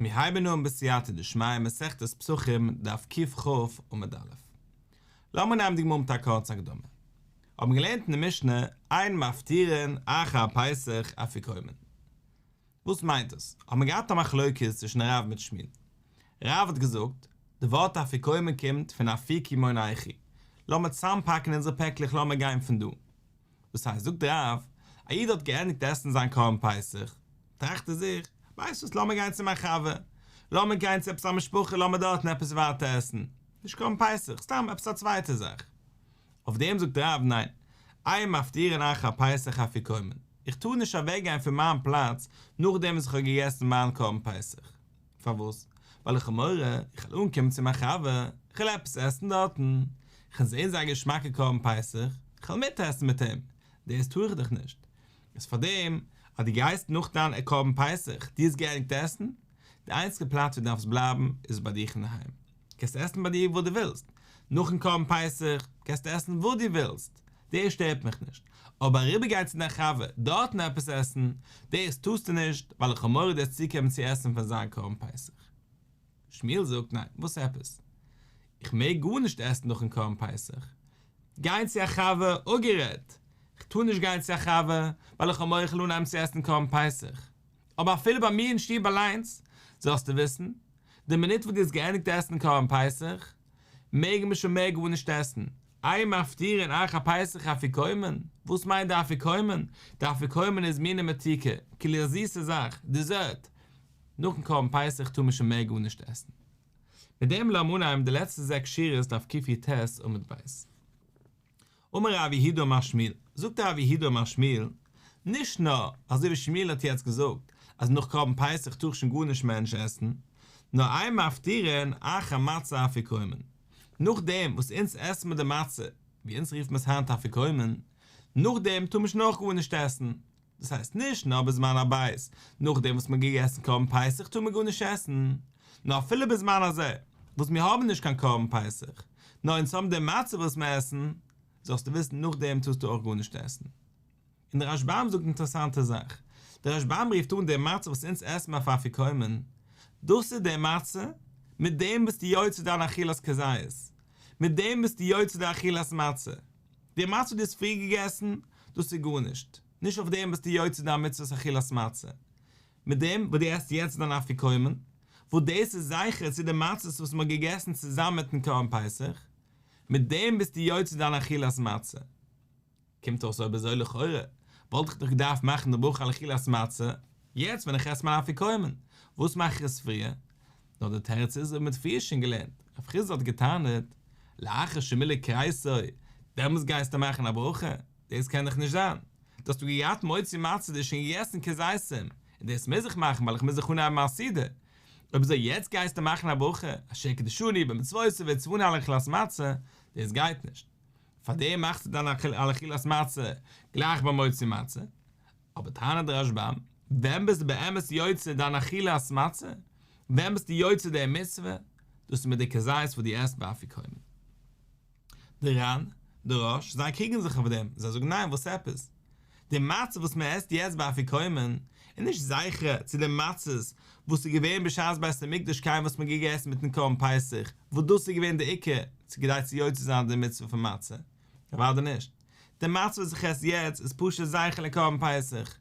מיר הייבן אן בסייעתא דשמיא מסכת פסחים דף קכ עמוד א'. לאמיר נעמען די גמרא מיט א קורצע הקדמה. האבן געלערנט אין די משנה אין מפטירין אחר פסח אפיקומן. וואס מיינט דאס? האט מען געהאט א מחלוקת צווישן רב מיט שמואל. רב האט געזאגט, די ווארט אפיקומן קומט פון אפיקו מוניכו, לאמיר צוזאמפאקן אונזערע פעקלעך לאמיר גיין פון דא. דאס הייסט זאגט רב, א איד האט געענדיגט עסן זיין קרבן פסח, טראכט ער זיך, ווייסט וואס לאמיר גיין צו מיין חבר, לאמיר גיין צו עפעס א משפחה לאמיר דארטן עפעס ווייטער עסן, נישט קרבן פסח, סתם עפעס א צווייטע זאך. אויף דעם זאגט רב ניין, אין מפטירין אחר פסח אפיקומן, איך טאר נישט אוועק גיין פון מיין פלאץ נאכדעם וואס איך האב געגעסן מיין קרבן פסח. פארוואס? ווייל איך האב מורא איך וועל אנקומען צו מיין חבר, איך וועל עפעס עסן דארטן, איך וועל זען זיין געשמאקע קרבן פסח, איך וועל מיטעסן מיט אים, דאס טאר איך דאך נישט. איז פארדעם אז דו גייסט נאך דיין קרבן פסח, דו האסט געענדיגט עסן, די איינציגע פלאץ וואו דו דארפסט בלייבן איז ביי דיך אינדערהיים. קענסט עסן ביי דיר וואס דו ווילסט, נאכן קרבן פסח קענסטו עסן וואס דו ווילסט, דאס שטערט מיך נישט, אבער אריבערגיין צו דיין חבר דארטן עפעס עסן, דאס טארסטו נישט, ווייל איך האב מורא דו וועסט צוקומען צו עסן פון זיין קרבן פסח. שמואל זאגט, ניין, וואס עפעס? איך מעג גארנישט עסן נאכן קרבן פסח? גיין צו א חבר, אפגערעדט! איך טאר נישט גיין צו א חבר, ווייל איך האב מורא איך וועל אנהייבן צו עסן קרבן פסח. אבער אפילו ביי מיר אין שטוב אליינס, זאלסטו וויסן, די מינוט וואס דו האסט געענדיגט עסן קרבן פסח, מעג מען שוין מער גארנישט עסן. אין מפטירין אחר פסח אפיקומן, וואס מיינט די אפיקומן? די אפיקומן איז מיני מתיקה, כאילו א זיסע זאך, דעזערט. נאכן קרבן פסח טאר מען שוין מער גארנישט עסן. מיט דעם לאמיר אנהייבן די לעצטע זעקס שורות דף קי"ט עמוד ב'. אמר רב יהודה אמר שמואל, זאגט רב יהודה אמר שמואל, נישט נאר, אזוי ווי שמואל האט יעצט געזאגט, אז נאך קרבן פסח טאר איך שוין גארנישט מער נישט עסן, נאר אין מפטירין אחר מצה אפיקומן, נאכדעם וואס אונז עסן מיר די מצה, ווי אונז רופן עס היינט אפיקומן, נאכדעם טאר מען שוין אויך גארנישט עסן, דאס הייסט נישט נאר בזמן הבית, נאכדעם וואס מען האט געגעסן קרבן פסח טאר מען גארנישט עסן, נאר אפילו בזמן הזה וואס מיר האבן נישט קיין קרבן פסח, נאר אונז האבן די מצה וואס מיר עסן, זאלסטו וויסן נאכדעם טארסטו אויך גארנישט עסן. און דער רשב"ם זאגט אינטערעסאנטע זאך, דער רשב"ם רופט אן די מצה וואס אונז עסן אויף אפיקומן, דאס איז די מצה, מיט דעם ביסטו יוצא דיין אכילת כזית, מיט דעם ביסטו יוצא די אכילת מצה, די מצה וואס דו האסט פריער געגעסן, דאס איז גארנישט, נישט אויף דעם ביסטו יוצא דיין מצוות אכילת מצה. מיט דעם וואס דו עסט יעצט דיין אפיקומן, וואס דאס איז זכר צו די מצות וואס מען האט געגעסן צוזאמען מיטן קרבן פסח, מיט דעם ביסטו יוצא דיין אכילת מצה. קומט אויס אויב אזוי לכאורה וואלט איך דאך געדארפט מאכן די ברכה על אכילת מצה יעצט ווען איך עס מיין אפיקומן, וואס מאך איך עס פריער? נאר די תירוץ איז ווי מען האט פריער שוין געלערנט, רב חסדא האט געטענה'ט, לאחר שמילא כריסו, דעמאלטס גייסטו מאכן א ברכה? דאס קען דאך נישט זיין, דו האסט דאך געהאט מוציא מצה דו האסט שוין געגעסן כזיתים, און דאס מוז איך מאכן ווייל איך מוז דאך אנהייבן מיין סעודה, אויב אזוי יעצט גייסטו מאכן א ברכה, אשר קדשנו במצוותיו וצונו על אכילת מצה, דאס גייט נישט. פארדעם מאכסטו דיין על אכילת מצה גלייך ביי מוציא מצה, אבער טענה'ט דער רשב"ם, ווען ביסטו באמת יוצא דיין אכילת מצה? ווען ביסטו יוצא די מצוה? דאס איז מיט די כזית וואס דו עסט ביי אפיקומן. די ר"ן, די רא"ש, זיי קריגן זיך אויף דעם, זיי זאגן ניין וואס עפעס? די מצה וואס מען עסט יעצט ביי אפיקומן איז נישט זכר צו די מצות וואס איז געווען בשעת בית המקדש קיים וואס מען האט געגעסן מיטן קרבן פסח, וואס דאס איז געווען די עיקר צו כדי צו יוצא זיין די מצוה פון מצה? אוודאי נישט. די מצה וואס איך עס יעצט איז פשוט זכר לקרבן פסח,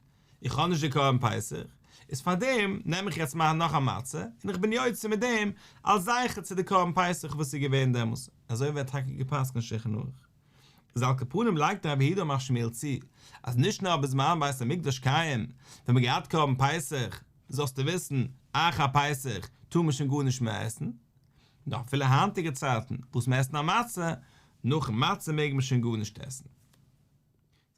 איך האב נישט די קרבן פסח, איז פארדעם נעם איך יעצט מאכן נאך א מצה און איך בין יוצא מיט דעם אלס זכר צו די קרבן פסח וואס איז געווען דעמאלס, אזוי ווערט טאקע גע'פסק'נט אין שולחן ערוך. איז על כל פנים לייגט רב יהודה אמר שמואל צו, אז נישט נאר בזמן בית המקדש קיים, ווען מ'האט געהאט קרבן פסח, זאלסטו וויסן, אחר פסח טאר מען שוין גארנישט מער עסן, נאר אפילו היינטיגע צייטן וואס מיר עסן א מצה, נאכן מצה מעג מען שוין גארנישט עסן.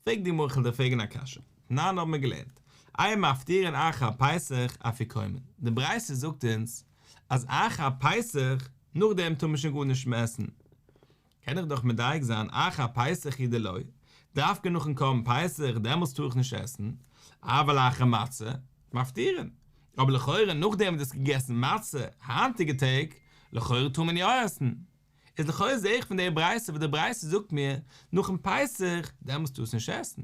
פרעגט די גמרא כ'וועל דיר פרעגן א קשיא, תנן האבן מיר געלערנט, אין מפטירין אחר פסח אפיקומן, די ברייתא זאגט אונז אז אחר פסח, נאכדעם טאר מען שוין גארנישט מער עסן, קען איך דאך מדייק זיין אחר פסח הוא דלא, דווקא נאכן קרבן פסח דעמאלטס טאר איך נישט עסן, אבל אחר מצה, מפטירין, אבער לכאורה נאכדעם וואס דו האסט געגעסן מצה, היינטיגע טעג, לכאורה טאר מען יא עסן. איז לכאורה זעה איך פון די ברייתא וואס די ברייתא זאגט מיר נאכן פסח דעמאלטס טארסט נישט עסן,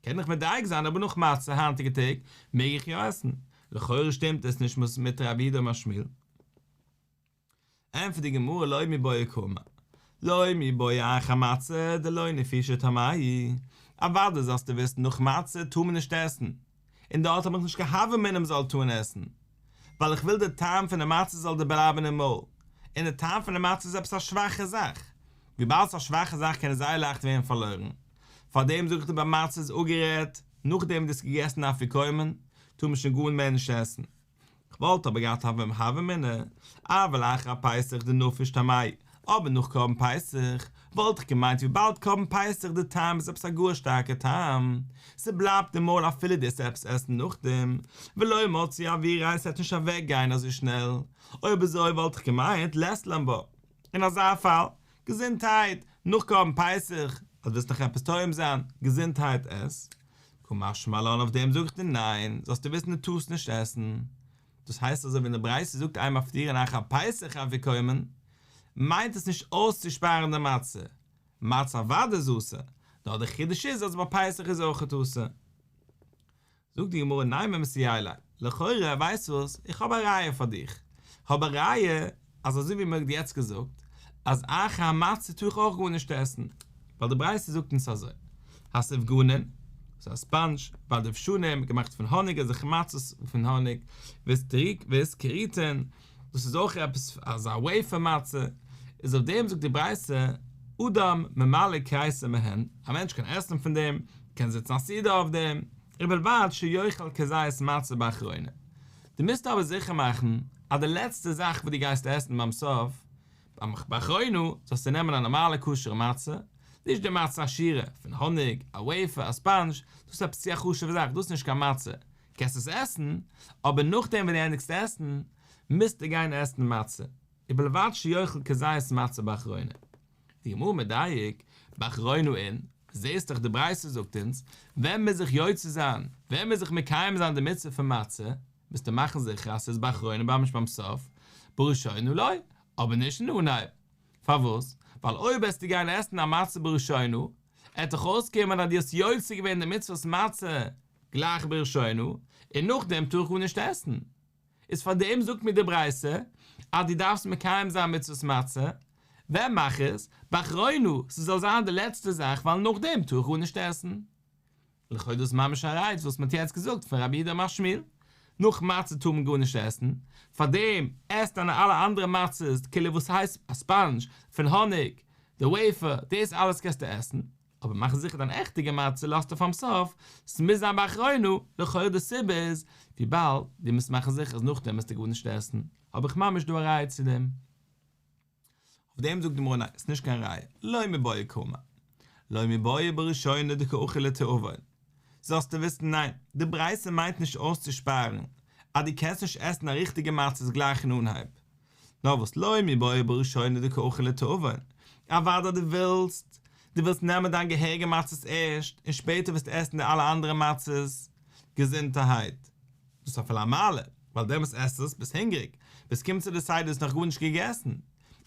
קען איך מדייק זיין אבער נאך מצה היינטיגע טעג מעג איך יא עסן. לכאורה שטימט עס נישט מיט רב יהודה אמר שמואל. ענטפערט די גמרא לא מיבעיא קאמר, לא מיבעיא אחר מצה דלא נפישא טעמייהו, אוודאי זאלסטו וויסן נאך מצה טאר מען נישט עסן, און דארט האב איך נישט קיין הוה אמינא מ'זאל טארן עסן, ווייל איך וויל די טעם פון די מצה זאל דיר בלייבן אין מויל, און די טעם פון די מצה איז עפעס א שוואכע זאך, וויבאלד ס'איז א שוואכע זאך קען עס זייער לייכט ווערן פארלוירן, פארדעם זאג איך דיר ביי מצה איז אפגערעדט, נאכדעם דו האסט געגעסן אפיקומן, טאר מען שוין גאר מער נישט עסן. כ'וואלט אבער געהאט א הוה אמינא, אבל אחר הפסח דנפיש טעמיה, אבער נאך קרבן פסח, וואלט איך געמיינט וויבאלד קרבן פסח די טעם איז עפעס א גאר שטארקע טעם, ס'בלייבט אין מויל אפילו דו וועסט עפעס עסן נאכדעם, ולא מצי עבירא און ס'וועט נישט אוועק גיין אזוי שנעל, אויב אזוי וואלט איך געמיינט לית לן בה. אין אזא פאל, געזונטהייט, נאך קרבן פסח, אז ווילסט נאך עפעס טועם זיין, געזונטהייט עס. קא משמע לן אויף דעם זאג איך דיר ניין, זאלסטו וויסן דו טארסט נישט עסן. דאס הייסט אזוי ווען די ברייתא זאגט אין מפטירין אחר פסח אפיקומן, מיינט עס נישט אויסצושפארן די מצה, מצה אוודאי איז אסור, נאר די חידוש איז אז ביי פסח איז אויכעט אסור. זאגט די גמרא נימא מסייע ליה, לכאורה ווייסט וואס, איך האב א ראיה פאר דיך, כ'האב א ראיה אז אזוי ווי מ'האט יעצט געזאגט אז אחר המצה טאר איך אויך גארנישט עסן, ווייל די ברייתא זאגט אונז אזוי, הסופגנין, ס'איז א ספאנדזש, והדובשנים, געמאכט פון האניג אזעלכע מצות פון האניג, והאיסקוריטין, דאס איז אויך עפעס אזא וועיפער מצה, איז אויף דעם זאגט די ברייתא, אדם ממלא כריסו מהן, א מענטש קען עסן פון דעם, קען זיצן א סעודה אויף דעם, ובלבד שיאכל כזית מצה באחרונה. דו מוזט אבער זיכער מאכן אז די לעצטע זאך וואס דו גייסט עסן ביים סוף, באחרונה, זאלסטו נעמען א נארמאלע כשר'ע מצה, נישט די מצה עשירה, פון האניג, א וועיפער, א ספאנדזש, דאס איז עפעס צו א חשוב'ע זאך, דאס איז נישט קיין מצה, קענסט עס עסן, אבער נאכדעם ווען דו ענדיגסט עסן, מוזטו גיין עסן מצה, ובלבד שיאכל כזית מצה באחרונה. די גמרא מדייק, באחרונה אין, זעהסט דאך די ברייתא זאגט אונז, ווען מוז איך יוצא זיין, ווען מוז איך מקיים זיין די מצוה פון מצה, מוזטו מאכן זיכער אז ס'איז באחרונה ממש ביים סוף, בראשונה לא, אבער נישט אין אנהייב. פארוואס? ווייל אויב וועסטו גיין עסן א מצה בראשונה, עט דאך אויסקומען אז דו האסט יוצא געווען די מצוות מצה גלייך בראשונה, און נאכדעם טאר איך גארנישט עסן. איז פאר דעם זאגט מיר די ברייתא אז דו דארפסט מקיים זיין מצוות מצה, ווען מאך עס? באחרונה, ס'זאל זיין די לעצטע זאך ווייל נאכדעם טאר איך גארנישט עסן. לכאו' דאס ממש א ראיה צו וואס מ'האט יעצט געזאגט פון רב יהודה אמר שמואל, נאך מצה טאר מען גארנישט עסן, פאר דעם עס דיינע אלע אנדערע מצות, כאילו וואס הייסט א ספאנדזש, פון האניג, די וועיפער, דאס אלעס קענסטו עסן, אבער מאך זיכער דיין עכטיגע מצה לאזטו פאר'ן סוף, ס'מוז זיין באחרונה, לכאורה די סיבה איז, וויבאלד דו מוזט מאכן זיכער אז נאכדעם וועסטו גארנישט עסן, האב איך ממש דא א ראיה צו דעם. אויף דעם זאגט די גמרא ניין, ס'נישט קיין ראיה, לא מיבעיא קאמר, לא מיבעיא בראשונה דקא אכיל לתיאבון, זאלסטו וויסן ניין, די ברייתא מיינט נישט אויסצושפארן אז דו קענסט נישט עסן א ריכטיגע מצות גלייך אין אנהייב, נאר וואס לא מיבעיא בראשונה דקא אכיל לתיאבון, אוודאי דו ווילסט, דו ווילסט נעמען דיין געהעריגע מצות ערשט און שפעטער וועסטו עסן די אלע אנדערע מצות געזונטערהייט, דאס איז אפילו א מעלה, ווייל דעמאלטס עסט עס, ביסט הונגעריג, ביסט קומט צו די סדר האסט נאך גארנישט געגעסן,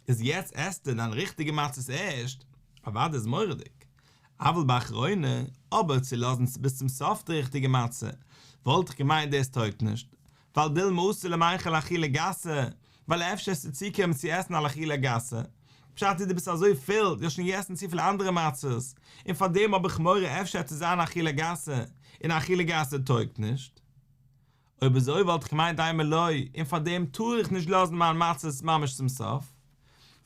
איז יעצט עסטו דיין ריכטיגע מצות ערשט, אוודאי איז מורא'דיג, אבל באחרונה, אבער צו לאזן ביז צום סוף די ריכטיגע מצה, וואלט איך געמיינט דאס טויגט נישט, ווייל דילמא אתי למיכל אכילה גסה, ווייל אפשר וועסטו צוקומען צו עסן אן אכילה גסה, פשט איז דו ביסט אזוי פול, דו האסט שוין געגעסן צופיל אנדערע מצות, און פאר דעם האב איך מורא אפשר וועט עס זיין אכילה גסה, און אכילה גסה טויגט נישט. אויב אזוי וואלט איך געמיינט אימא לא, און פאר דעם טאר איך נישט לאזן מיין מצות ממש צום סוף.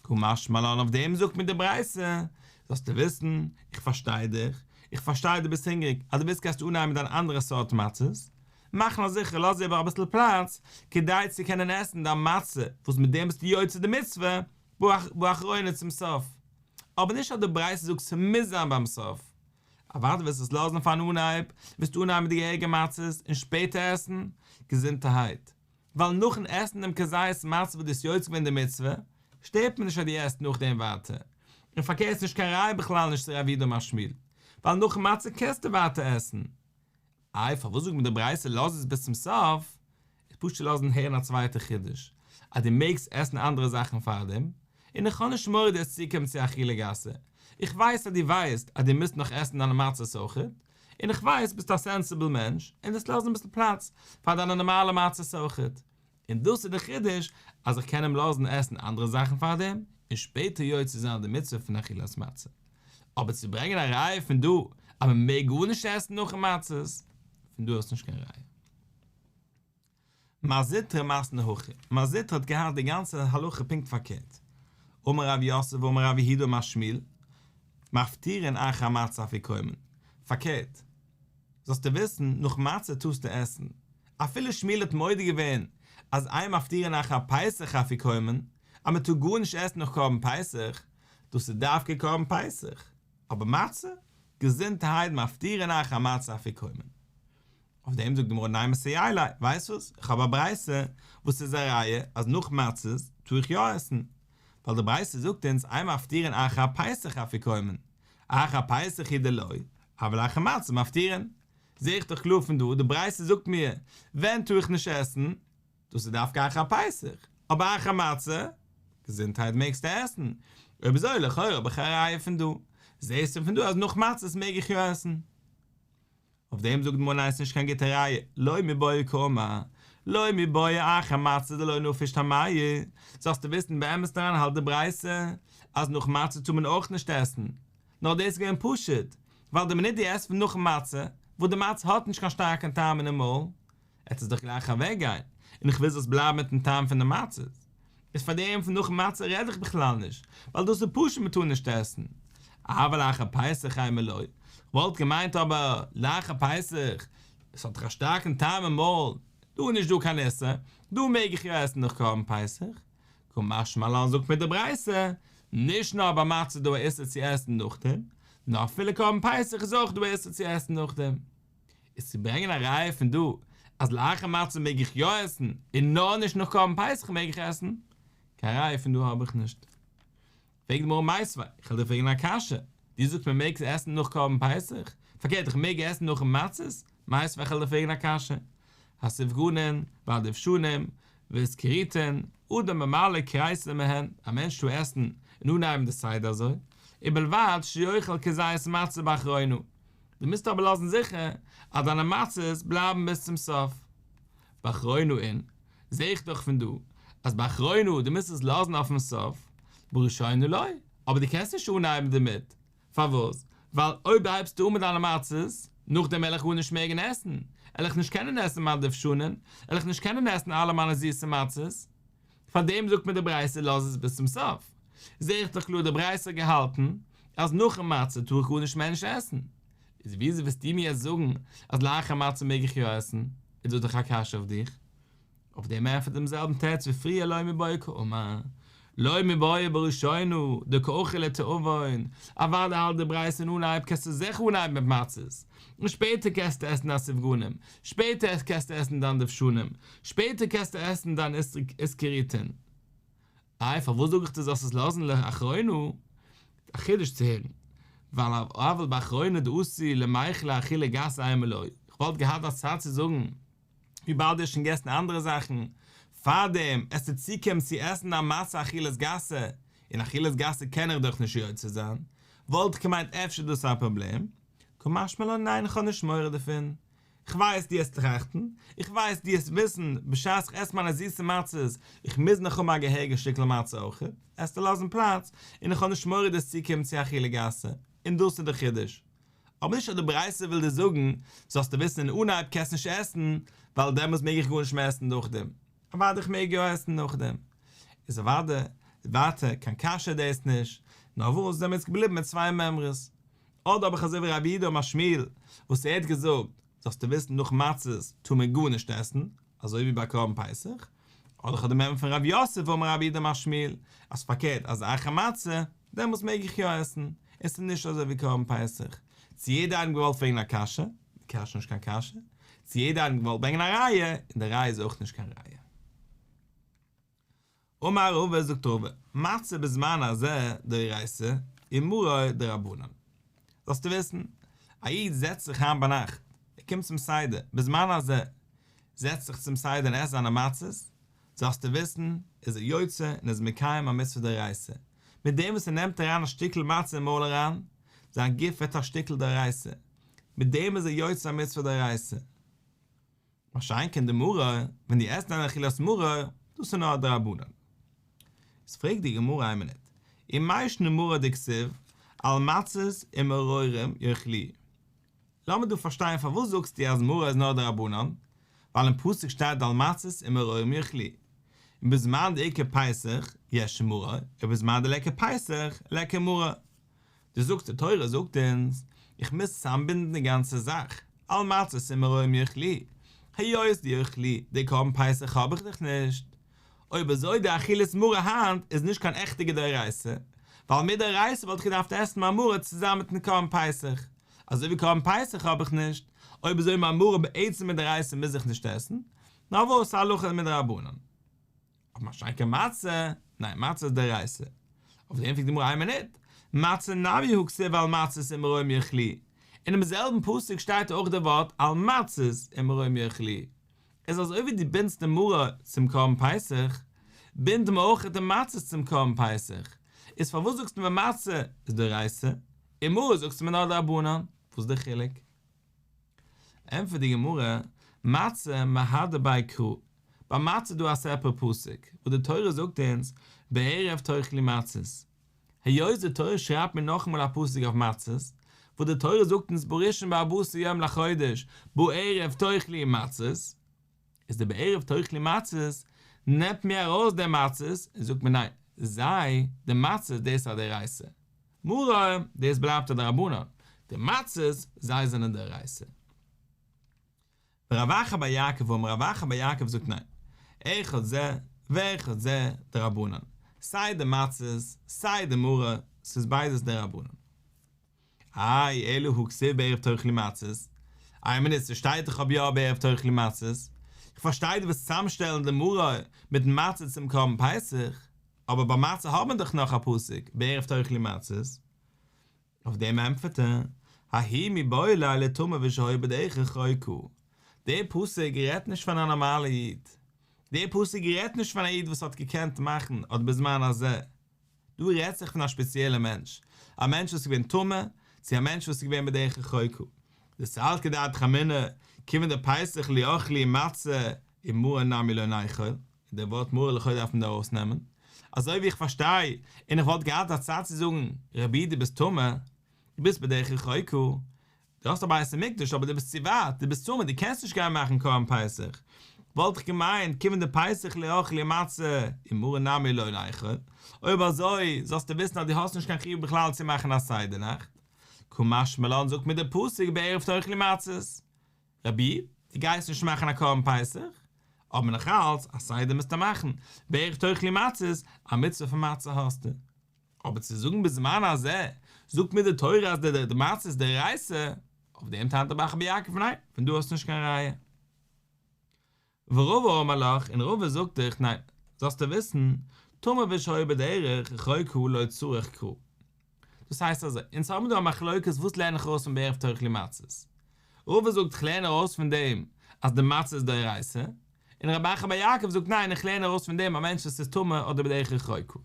קא משמע לן אויף דעם זאגט מיר די ברייתא, זאלסטו וויסן, איך פארשטיי דיך, איך פארשטיי דו ביסט הונגעריג, אז דו ווילסט קענסטו אנהייבן מיט דיין אנדערע סארט מצות, מאך נאר זיכער לאז איבער אביסל פלאץ כדי צו קענען עסן דיין מצה וואס מיט דעם ביסטו יוצא די מצוה באחרונה צום סוף, אבער נישט אז די ברייתא זאגט ס'מוז זיין ביים סוף, אוודאי וועסט עס לאזן פארן אנהייב, וועסטו אנהייבן מיט די געהעריגע מצות און שפעטער עסן, געזונטערהייט, ווייל נאכן עסן דעם כזית מצה וואס דו ביסט יוצא געווען די מצוה, שטערט מיר נישט אז דו עסט נאכדעם ווייטער, און פארקערט ס'נישט קיין ראיה בכלל נישט צו רב יהודה אמר שמואל, ווייל נאכן מצה קענסטו ווייטער עסן. איי פארוואס זאגט מיר די ברייתא לאז עס ביז צום סוף, איז פשוט צו לאזן הערן א צווייטע חידוש, אז דו מעגסט עסן אנדערע זאכן פארדעם, און איך האב נישט מורא דו וועסט צוקומען צו אכילה גסה, איך ווייס אז דו ווייסט אז דו מוזט נאך עסן דיינע מצות אויכעט, און איך ווייס ביסט א סענסיבל מענטש און וועסט לאזן אביסל פלאץ פאר דיינע נארמאלע מצות אויכעט, און דאס איז די חידוש אז איך קען אים לאזן עסן אנדערע זאכן פארדעם און שפעטער יוצא זיין די מצוה פון אכילת מצה. אבער צו ברענגען א ראיה פון דא אז מען מעג גארנישט עסן נאכן מצות, פון דא האסטו נישט קיין ראיה. מר זוטרא מתני הכי, מר זוטרא האט געהאט די גאנצע הלכה פונקט פארקערט. אמר רב יוסף אמר רב יהודה אמר שמואל, מפטירין אחר מצה אפיקומן, פארקערט, זאלסטו וויסן, נאך מצה טארסטו עסן. אפילו שמואל האט מודה געווען אז אין מפטירין אחר פסח אפיקומן, אז מען טאר גארנישט עסן נאך קרבן פסח, דאס איז דווקא קרבן פסח, אבער מצה? געזונטערהייט מפטירין אחר מצה אפיקומן. אויף דעם זאגט די גמרא נימא סייע ליה, ווייסט וואס, איך האב א ברייתא וואס איז א ראיה אז נאך מצות טאר איך יא עסן, ווייל די ברייתא זאגט אונז אין מפטירין אחר פסח אפיקומן, אחר פסח הוא דלא, אבל אחר מצה מפטירין. זע איך דאך קלאר פון דא, די ברייתא זאגט מיר ווען טאר איך נישט עסן, דאס איז דווקא אחר פסח, אבער אחר מצה, געזונטהייט מעגסטו עסן, אויב אזוי לכאורה האב איך א ראיה פון דא, זעסטו פון דא אז נאך מצות מעג איך יא עסן. אויף דעם זאגט די גמרא ניין ס'נישט קיין גוטע ראיה, לא מיבעיא קאמר, לא מיבעיא אחר מצה דלא נפיש טעמייהו, זאלסטו וויסן באמת אריין האלט די ברייתא אז נאך מצה טאר מען אויך נישט עסן, נאר דאס איז געווען פשוט ווייל די מינוט דו עסט פון נאכן מצה, וואס די מצה האט נישט קיין שטארקן טעם אינעם מויל, עט עס דאך גלייך אוועק גיין, און איך וויל זאלסט בלייבן מיטן טעם פון די מצות, איז פאר דעם פון נאכן מצה רעד איך בכלל נישט, ווייל דאס איז פשוט מען טאר נישט עסן. אבל לאחר פסח אימא לא, כ'וואלט געמיינט אבער לאחר פסח, עס האט דאך א שטארקן טעם אין מויל, דא איז נישט דא קיין איסור, דא מעג איך יא עסן נאך קרבן פסח. קא משמע לן זאגט מיר די ברייתא, נישט נאר ביי מצה איז דא א איסור צו עסן נאכדעם, נאר אפילו קרבן פסח איז אויך דא א איסור צו עסן נאכדעם. איז צו ברענגען א ראיה פון דא אז לאחר מצה מעג איך יא עסן און נאר נישט נאך קרבן פסח מעג איך עסן, קיין ראיה פון דא האב איך נישט. פרעגט די גמרא מיתיבי, איך וועל דיר פרעגן א קשיא, דו זאגסט מען מעג עסן נאך קרבן פסח, פארקערט איך מעג עסן נאכן מצות, מיתיבי איך וועל דיר פרעגן א קשיא, הסופגנין והדובשנים והאיסקוריטין, אדם ממלא כריסו מהן, א מענטש טאר עסן און אנהייבן די סדר אזוי, ובלבד שיאכל כזית מצה באחרונה, דו מוזט אבער לאזן זיכער אז דיינע מצות בלייבן ביז צום סוף. באחרונה אין, זע איך דאך פון דא אז באחרונה דו מוזט עס לאזן אויפן סוף, בראשונה לא, אבער דו קענסט נישט אנהייבן דערמיט, פארוואס? ווייל אויב הייבסטו אן מיט דיינע מצות, נאכדעם וועל איך גארנישט מעגן עסן, וועל איך נישט קענען עסן מיין דובשנים, וועל איך נישט קענען עסן אלע מיינע זיסע מצות, פאר דעם זאגט מיר די ברייתא לאז עס ביז צום סוף. זע איך דאך קלאר די ברייתא האט געהאלטן אז נאכן מצה טאר איך גארנישט מער נישט עסן. איז וויאזוי וועסטו מיר יעצט זאגן אז לאחר מצה מעג איך יא עסן? איז דאס דאך א קשיא אויף דיך. אויף דעם ענטפערט דעם זעלבן תירוץ ווי פריער לא מיבעיא קאמר לא מיבעיא בראשונה דקא אכיל לתיאבון, אוודאי האלט די ברייתא אין אנהייב קענסטו זיכער אנהייבן מיט מצות, און שפעטער קענסטו עסן דיין סופגנים, שפעטער קענסטו עסן דיין דובשנים, שפעטער קענסטו עסן דיין איסקוריטין. איי פארוואס זאג איך דיר זאלסט עס לאזן לאחרונה? א חידוש צו הערן, ווייל אבל באחרונה דאתי למיכלה אכילה גסה אימא לא, איך וואלט געהאט א צד צו זאגן, וויבאלד דו האסט שוין געגעסן אנדערע זאכן פארדעם, עסטו צוקומען צו עסן א מצה אכילת גסה, און אכילת גסה קען איך דאך נישט יוצא זיין, וואלט איך געמיינט אפשר דאס איז א פראבלעם, קא משמע לן ניין איך האב נישט מורא דערפון, איך ווייס דו עסט טראכטן, איך ווייס דו עסט וויסן, בשעת איך עס מיינע זיסע מצות, איך מוז נאך האבן א געהעריגע שטיקל מצה אויך, עסטו לאזן פלאץ, און איך האב נישט מורא דו עסט צוקומען צו אכילה גסה, און דאס איז די חידוש. אבער נישט אז די ברייתא וויל דיר זאגן, זאלסטו וויסן אין אנהייב קענסט נישט עסן, ווייל דעמאלס מעג איך גארנישט מער עסן נאכדעם. אוודאי איך מעג יא עסן נאכדעם. איז אוודאי, ווייטער, קיין קשיא דאס נישט, נאר וואס זעמיר יעצט געבליבן מיט צוויי מימרות. אדער האב איך אזוי ווי רב יהודה אמר שמואל, וואס ער האט געזאגט, זאלסטו וויסן נאך מצות טאר מען גארנישט עסן, אזוי ווי ביי קרבן פסח, אדער איך האב די מימרא פון רב יוסף אמר רב יהודה אמר שמואל, אז פארקערט אז אחר מצה, דעמאלטס מעג איך יא עסן, און ס'איז נישט אזוי ווי קרבן פסח. צו יעדער איינעם געוואלט פרעגן א קשיא, די קשיא איז נישט קיין קשיא, צו יעדער איינעם געוואלט ברענגען א ראיה, און די ראיה איז אויך נישט קיין ראיה. אמר רבא זאגט רבא, מצה בזמן הזה דאורייתא ומרור דרבנן. זאלסטו וויסן, א איד זעצט זיך היינט ביינאכט, ער קומט צום סדר, בזמן הזה, זעצט זיך צום סדר און עסט זיינע מצות, זאלסטו וויסן, איז ער יוצא און איז מקיים א מצוה דאורייתא. מיט דעם וואס ער נעמט אריין א שטיקל מצה אין מויל אריין, זיין גוף ווערט א שטיקל דאורייתא. מיט דעם איז ער יוצא א מצוה דאורייתא. מה שאין כן די מרור, ווען דו עסט דיין אכילת מרור, דאס איז נאר א דרבנן. איז פרעגט די גמרא איין מינוט, ומאי שנא מרור דכתיב על מצות ומרורים יאכלוהו? לאמיר דא פארשטיין פארוואס זאגסטו אז מרור איז נאר דרבנן, ווייל אין פסוק שטייט על מצות ומרורים יאכלוהו, און בזמן דאיכא פסח יש מרור, ובזמן דליכא פסח ליכא מרור. דו זאגסט די תורה זאגט אונז איך מוז צוזאמבינדן די גאנצע זאך, על מצות ומרורים יאכלוהו, היות די יאכלוהו די קרבן פסח האב איך דאך נישט, אויב אזוי די אכילת מרור היינט איז נישט קיין עכטיגע דאורייתא, ווייל מדאורייתא וואלט איך געדארפט עסן מיין מרור צוזאמען מיטן קרבן פסח, אזוי ווי קרבן פסח האב איך נישט, אויב אזוי מיין מרור בעצם מדאורייתא מוז איך נישט עסן, נאר וואס הלכה מדרבנן. אבער מה שאין כן מצה, ניין מצה איז דאורייתא. אויף דעם פרעגט די גמרא איין מינוט, מצה נמי הא כתיב על מצות ומרורים יאכלוהו, אינעם זעלבן פסוק שטייט אויך די ווארט על מצות ומרורים יאכלוהו, איז אזוי ווי דו בינדסט די מרור צום קרבן פסח, בינד מיר אויך די מצות צום קרבן פסח, איז פארוואס זאגסטו מיר מצה איז דאורייתא, און מרור זאגסטו מיר נאר דרבנן, וואס איז די חילוק? ענטפערט די גמרא, מצה מהדר ביה קרא, ביי מצה איז דא א סעפערעט פסוק, וואס די תורה זאגט אונז, בערב תאכלו מצות. היות די תורה שרייבט מיר נאכאמאל א פסוק אויף מצות, וואס די תורה זאגט אונז בראשון בארבעה עשר יום לחודש, בערב תאכלו מצות, איז די בערב תאכלו מצות נעמט מיר ארויס די מצות און זאגט מיר ניין, זיי, די מצות, דאס איז א דאורייתא. מרור, דאס בלייבט א דרבנן, די מצות, זיי זענען דאורייתא. ורב אחא בר יעקב אמר רב אחא בר יעקב זאגט ניין, אחד זה ואחד זה דרבנן, סיי די מצות סיי די מרור, ס'איז ביידעס דרבנן. איי אלא הא כתיב בערב תאכלו מצות, איין מינוט ס'שטייט דאך אבער יא בערב תאכלו מצות, כ'פארשטיי דו ווילסט צוזאמשטעלן די מרור מיטן מצה צום קרבן פסח, אבער ביי מצה האט מען דאך נאך א פסוק בערב תאכלו מצות, אויף דעם ענטפערט ער, ההוא מיבעי ליה לטמא ושהיה בדרך רחוקה, דער פסוק רעדט נישט פון א נארמאלע איד, דער פסוק רעדט נישט פון א איד וואס האט געקענט מאכן אדער בזמן הזה, דא רעדט זיך פון א שפעציעלע מענטש, א מענטש וואס איז געווען טמא, צו א מענטש וואס איז געווען בדרך רחוקה. דסלקא דעתך אמינא, כיוון דפסח לא אכלי מצה ומרור נמי לא ניכול, און דער ווארט מרור לכאו' דארף מען דא ארויסנעמען, אזוי ווי איך פארשטיי, און איך וואלט געהאט א צד צו זאגן, רבי דו ביסט טמא, דו ביסט בדרך רחוקה, דו האסט א בית המקדש אבער דו ביסט צו ווייט, דו ביסט טמא, דו קענסט נישט גיין מאכן קרבן פסח, וואלט איך געמיינט כיוון דפסח לא אכלי מצה ומרור נמי לא ניכול, אויב אזוי זאלסטו וויסן אז דו האסט נישט קיין חיוב בכלל צו מאכן א סדר נאכט, קא משמע לן זאגט מיר דער פסוק בערב תאכלו מצות, רבי, דו גייסט נישט מאכן א קרבן פסח, אבער נאכאלץ א סדר מוזטו מאכן, בערב תאכלו מצות, א מצוה פון מצה האסטו. אבער צו זאגן בזמן הזה, זאגט מיר די תורה אז די די מצה איז דאורייתא, אויף דעם טענה'ט רב אחא בר יעקב ניין, פון דא האסטו נישט קיין ראיה. ורבא אמר לך, און רבא זאגט דיך ניין, זאלסטו וויסן, טמא ושהיה בדרך רחוקה לא צריך קרא. דאס הייסט אזוי, אונז האבן דא א מחלוקת וואס לערן איך ארויס פון בערב תאכלו מצות. רבא זאגט איך לערן ארויס פון דעם אז די מצה איז דאורייתא, און רב אחא בר יעקב זאגט ניין איך לערן ארויס פון דעם א מענטש וואס איז טמא אדער בדרך רחוקה.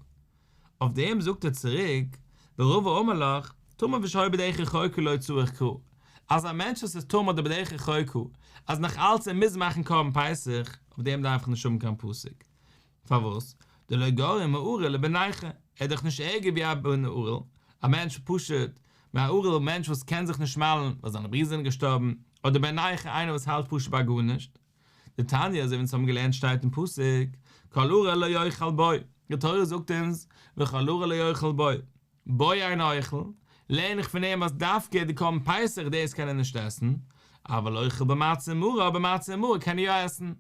אויף דעם זאגט ער צוריק, ורבא אמר לך, טמא ושהיה בדרך רחוקה לא צריך קרא, אז א מענטש וואס איז טמא אדער בדרך רחוקה, אז נאך אלץ ער מוז מאכן קרבן פסח, אויף דעם דארף איך נישט האבן קיין פסוק. פארוואס? דלא גרעא מערל ובן נכר, ער איז דאך נישט ערגער ווי א בן ערל, א מענטש פשוט, מערל מענטש וואס קען זיך נישט מל'ן ווייל זיינע ברידער זענען געשטארבן, אדער בן נכר איינער וואס האלט פשוט ביי גארנישט. דתניא אזוי ווי אונז האבן געלערנט שטייט אין פסוק, כל ערל לא יאכל בו, די תורה זאגט אונז, וכל ערל לא יאכל בו, בו אינו אוכל, לערן איך פון דעם אז דווקא די קרבן פסח דאס קען ער נישט עסן, אבל אוכל במצה ומרור, אבער מצה און מרור קען ער יא עסן.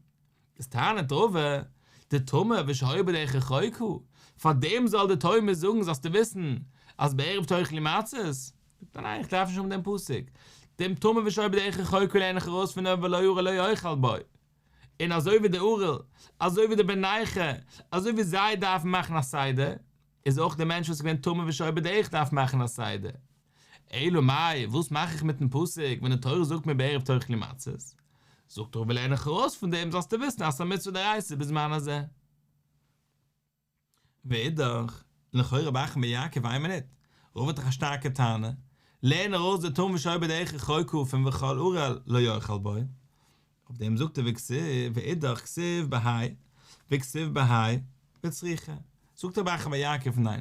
איז טענה'ט רבא, דטמא ושהיה בדרך רחוקה, פאר דעם זאל די תורה מיר זאגן זאלסטו וויסן אז בערב תאכלו מצות, זאגט ער ניין איך דארף נישט האבן דעם פסוק, דעם טמא ושהיה בדרך רחוקה לערן איך ארויס פון דעם ולא ערל לא יאכל בו, און אזוי ווי די ערל, אזוי ווי די בן נכר, אזוי ווי זיי דארפן מאכן א סדר, איז אויך דער מענטש וואס איז געווען טמא ושהיה בדרך דארף מאכן א סדר. אלא מאי, וואס מאך איך מיטן פסוק ווען די תורה זאגט מיר בערב תאכלו מצות? זאגט רבא לערן איך ארויס פון דעם זאלסטו וויסן אז ס'איז א מצוה דאורייתא בזמן הזה. ואידך, לכאורה רב אחא בר יעקב איין מינוט, רבא האט דאך א שטארקע טענה, לערן ארויס די טמא ושהיה בדרך רחוקה פון וכל ערל לא יאכל בו. אויף דעם זאגט ער וכתיב ואידך כתיב בהאי וכתיב בהאי וצריכא. זאגט רב אחא בר יעקב ניין,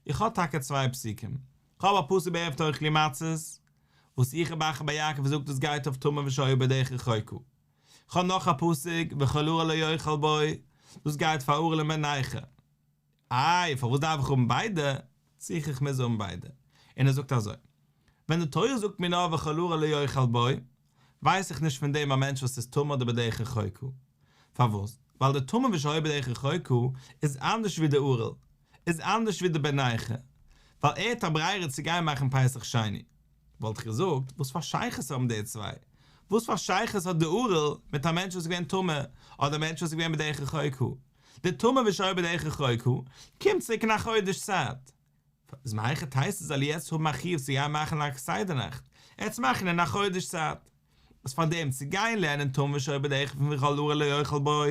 איך האב טאקע צוויי פסוקים, כ'האב א פסוק בערב תאכלו מצות, וואס איך רב אחא בר יעקב זאגט דאס גייט אויף טמא ושהיה בדרך רחוקה, כ'האב נאך א פסוק וכל ערל לא יאכל בו, דאס גייט פאר ערל און בן נכר. איי, פארוואס דארף איך האבן ביידע? צריכא איך מוז האבן ביידע. און ער זאגט אזוי, ווען די תורה זאגט מיר נאר וכל ערל לא יאכל בו, ווייס איך נישט פון דעם א מענטש וואס איז טמא אדער בדרך רחוקה. פארוואס? ווייל די טמא ושהיה בדרך רחוקה איז אנדערש ווי די ערל, איז אנדערש ווי די בן נכר, ווייל ער האט א ברירה צו גיין מאכן פסח שני. וואלט איך געזאגט, וואס פאר שייכות האבן די צוויי? וואס פאר שייכות האט די ערל מיט א מענטש וואס איז געווען טמא, אדער א מענטש וואס איז געווען בדרך רחוקה? די טמא ושהיה בדרך רחוקה קומט צוריק אין א חודש צייט. איז מהיכי תיתי זאל ער יעצט האבן א חיוב צו גיין מאכן א סדר נאכט, ער וועט עס מאכן אין א חודש צייט. איז פאר דעם צו גיין לערנען טמא ושהיה בדרך פון וכל ערל לא יאכל בו,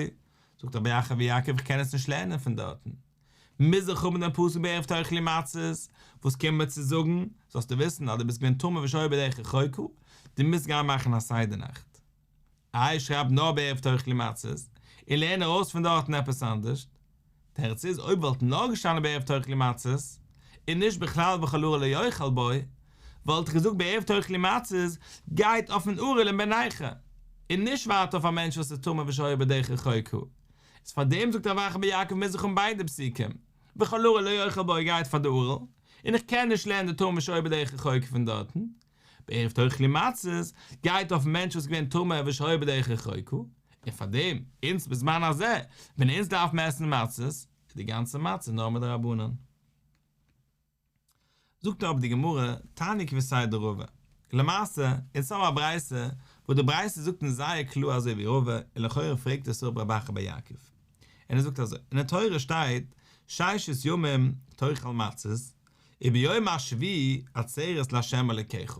זאגט רב אחא בר יעקב איך קען עס נישט לערנען פון דארטן. מוז איך האבן דעם פסוק בערב תאכלו מצות, וואס קומט מיר צו זאגן, זאלסטו וויסן אז דו ביסט געווען טמא ושהיה בדרך רחוקה, דו מוזט גיין מאכן א סדר נאכט. איי שרייב נאר בערב תאכלו מצות, און לערן ארויס פון דארטן עפעס אנדערש. תירוץ איז אויב וואלט נאר געשטאנען בערב תאכלו מצות, און נישט בכלל וכל ערל לא יאכל בו, וואלט איך געזאגט בערב תאכלו מצות גייט אויפן ערל און בן נכר, און נישט ווייטער אויף א מענטש וואס איז טמא ושהיה בדרך רחוקה. איז פאר דעם זאגט רב אחא בר יעקב מוז איך האבן ביידע פסוקים, וכל ערל לא יאכל בו גייט פאר די ערל, און איך קען נישט לערנען די טמא ושהיה בדרך רחוקה פון דארטן. בערב תאכלו מצות גייט אויפן מענטש וואס איז געווען טמא ושהיה בדרך רחוקה, און פאר דעם, אונז בזמן הזה, ווען אונז דארפן עסן מצות, איז די גאנצע מצה נאר מדרבנן. זאגט אבער די גמרא, תניא כוותיה דרבא, למעשה, אונז האבן א ברייתא, וואס די ברייתא זאגט אונז זייער קלאר אזוי ווי רבא, און לכאורה פרעגט עס אפ רב אחא בר יעקב. און ער זאגט אזוי, אין די תורה שטייט, ששת ימים תאכל מצות, וביום השביעי עצרת לה' אלוקיך.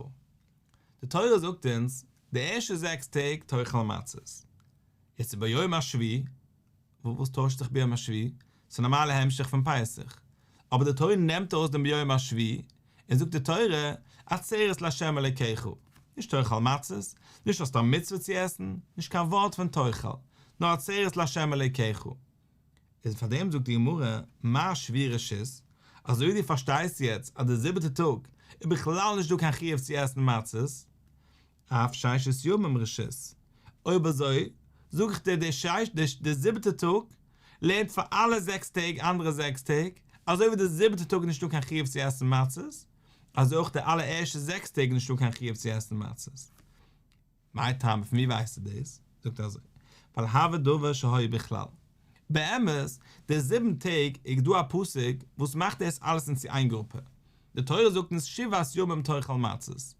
די תורה זאגט אונז, די ערשטע זעקס טעג תאכל מצות. יעצט וביום השביעי, וואס טוישט זיך ביום השביעי? ס'איז נארמאלע המשך פון פסח. אבער די תורה נעמט ארויס דעם ביום השביעי, און זאגט די תורה, עצרת לה' אלוקיך. נישט תאכל מצות, נישט האסט א מצוה צו עסן, נישט קיין ווארט פון תאכל, נאר עצרת לה' אלוקיך. איז פאר דעם זאגט די גמרא, מה שביעי רשות, אזוי ווי דו פארשטייסט יעצט אז די זיבעטע טאג איז בכלל נישט דא קיין חיוב צו עסן מצות, אף ששת ימים רשות, אויב אזוי זאג איך דיר די שש די זיבעטע טאג לערנט פאר אלע זעקס טעג אנדערע זעקס טעג, אזוי ווי די זיבעטע טאג איז נישטא קיין חיוב צו עסן מצות, אזוי אויך די אלע ערשטע זעקס טעג איז נישטא קיין חיוב צו עסן מצות. מאי טעמא פון ווי ווייסטו דאס? זאגט ער אזוי, ווייל הוי דבר שהיה בכלל. באמת, די זיבן טעג איז דא א פסוק וואס מאכט דאס אלעס אין צו איין גרופע. די תורה זאגט אונז שבעת ימים תאכל מצות.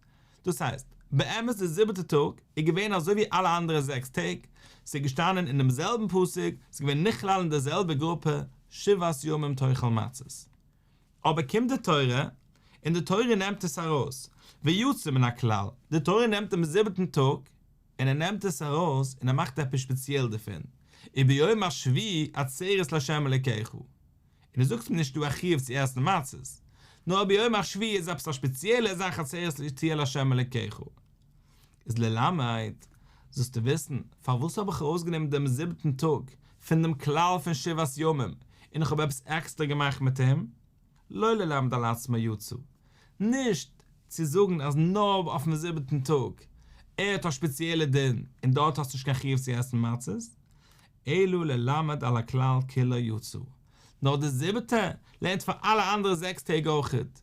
דאס הייסט, באמת די זיבעטע טאג איז געווען אזוי ווי אלע אנדערע זעקס טעג, ס'איז געשטאנען אין דעם זעלבן פסוק, ס'איז געווען נכלל אין די זעלבע גרופע, שבעת ימים תאכל מצות. אבער קומט די תורה, און די תורה נעמט עס ארויס, ויצא מן הכלל, די תורה נעמט דעם זיבעטן טאג, און ער נעמט עס ארויס און ער מאכט עפעס שפעציעל דערפון, וביום השביעי עצרת לה' אלוקיך, און דו זאגסט מיר נישט דא א חיוב צו עסן מצות, נאר ביום השביעי איז עפעס א שפעציעלע זאך עצרת תהיה לה' אלוקיך. איז ללמד, זאלסטו וויסן, פארוואס האב איך ארויסגענומען דעם זיבעטן טאג פון דעם כלל פון שבעת ימים, און איך האב עפעס עקסטער געמאכט מיט אים, לא ללמד על עצמו יצא, נישט צו זאגן אז נאר אויפן זיבעטן טאג, ער האט א שפעציעלע דין, און דארט האסטו נישט קיין חיוב צו עסן מצות, אלא ללמד על הכלל כולו יצא, נאר די זיבעטע לערנט פאר אלע אנדערע זעקס טעג אויכעט,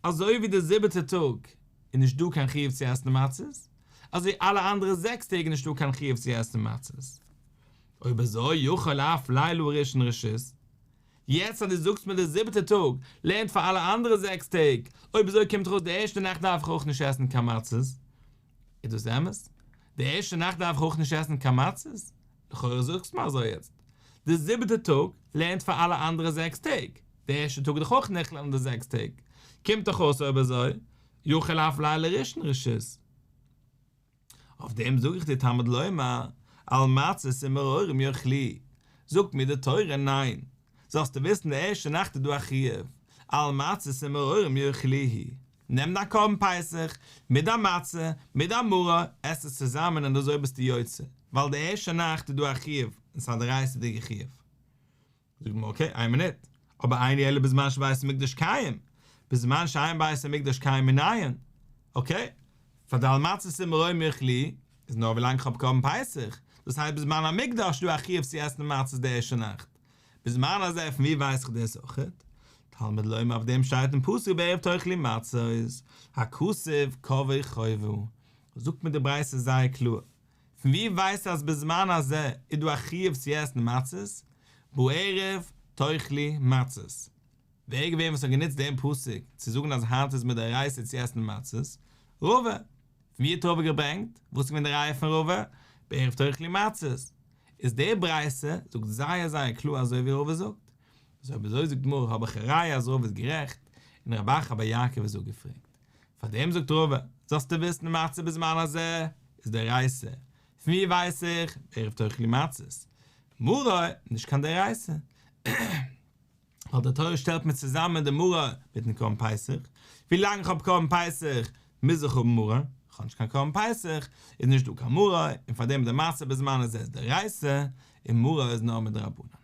אזוי ווי די זיבעטע טאג איז נישט דא קיין חיוב צו עסן מצות, אזוי אלע אנדערע זעקס טעג איז נישט דא קיין חיוב צו עסן מצות. אויב אזוי יכול אף לילה הראשון רשות. יעצט אז דו זאגסט מיר די זיבעטע טאג לערנט פאר אלע אנדערע זעקס טעג, אויב אזוי קומט דאך אויס די ערשטע נאכט דארף איך אויך נישט עסן קיין מצות. איז דאס אמת? די ערשטע נאכט דארף איך אויך נישט עסן קיין מצות? לכאורה זאגסט מיר אזוי יעצט. די זיבעטע טאג לערנט פאר אלע אנדערע זעקס טעג. די ערשטע טאג איז דאך אויך נכלל אין די זעקס טעג. קומט דאך אויס אויב אזוי, יכול אף לילה ראשון רשות. אויף דעם זאג איך דיר תלמוד לומר, על מצות ומרורים יאכלוהו. זאגט מיר די תורה ניין. זאלסטו וויסן די ערשטע נאכט איז דא א חיוב, על מצות ומרורים יאכלוהו. נעם דיין קרבן פסח, מיט דיין מצה, מיט דיין מרור, עס עס צוזאמען און אזוי ביסטו יוצא, ווייל די ערשטע נאכט איז דא א חיוב, און ס'איז א דאורייתא'דיגע חיוב. זאגט די גמרא אקעי, איין מינוט, אבער איני אלא בזמן שבית המקדש קיים, בזמן שאין בית המקדש קיים מנין? אקעי, פאר דעל מצות ומרור יאכלוהו, איז נאר ווילאנג כ'האב קרבן פסח, דאס הייסט בזמן המקדש איז דא א חיוב צו עסן מצות די ערשטע נאכט, בזמן הזה פון ווי ווייס איך דאס אויכעט? תלמוד לומר אויף דעם שטייט אין פסוק בערב תאכלו מצות, הכתוב קבעו חובה, זאגט מיר די ברייתא זייער קלאר, פון ווי ווייסטו אז בזמן הזה איז דא א חיוב צו עסן מצות? בערב תאכלו מצות. ווער איז געווען וואס האט גענוצט דעם פסוק צו זאגן אז היינט איז מדאורייתא צו עסן מצות? רבא. פון ווי האט רבא געברענגט? וואס איז געווען די ראיה פון רבא? בערב תאכלו מצות. איז די ברייתא זאגט זייער זייער קלאר אזוי ווי רבא זאגט. איז אויב אזוי זאגט די גמרא האב איך א ראיה אז רבא איז גערעכט און רב אחא בר יעקב איז אפגעפרעגט. פאר דעם זאגט רבא, זאלסטו וויסן מצה בזמן הזה איז דאורייתא, פון ווי ווייס איך? בערב תאכלו מצות. מרור, נישט קיין דאורייתא. ווייל די תורה שטעלט מיר צוזאמען די מרור מיטן קרבן פסח, ווי לאנג איך האב קרבן פסח מוז איך האבן מרור, איך האב נישט קיין קרבן פסח איז נישט דא קיין מרור, און פאר דעם די מצה בזמן הזה איז דאורייתא, און מרור איז נאר מדרבנן.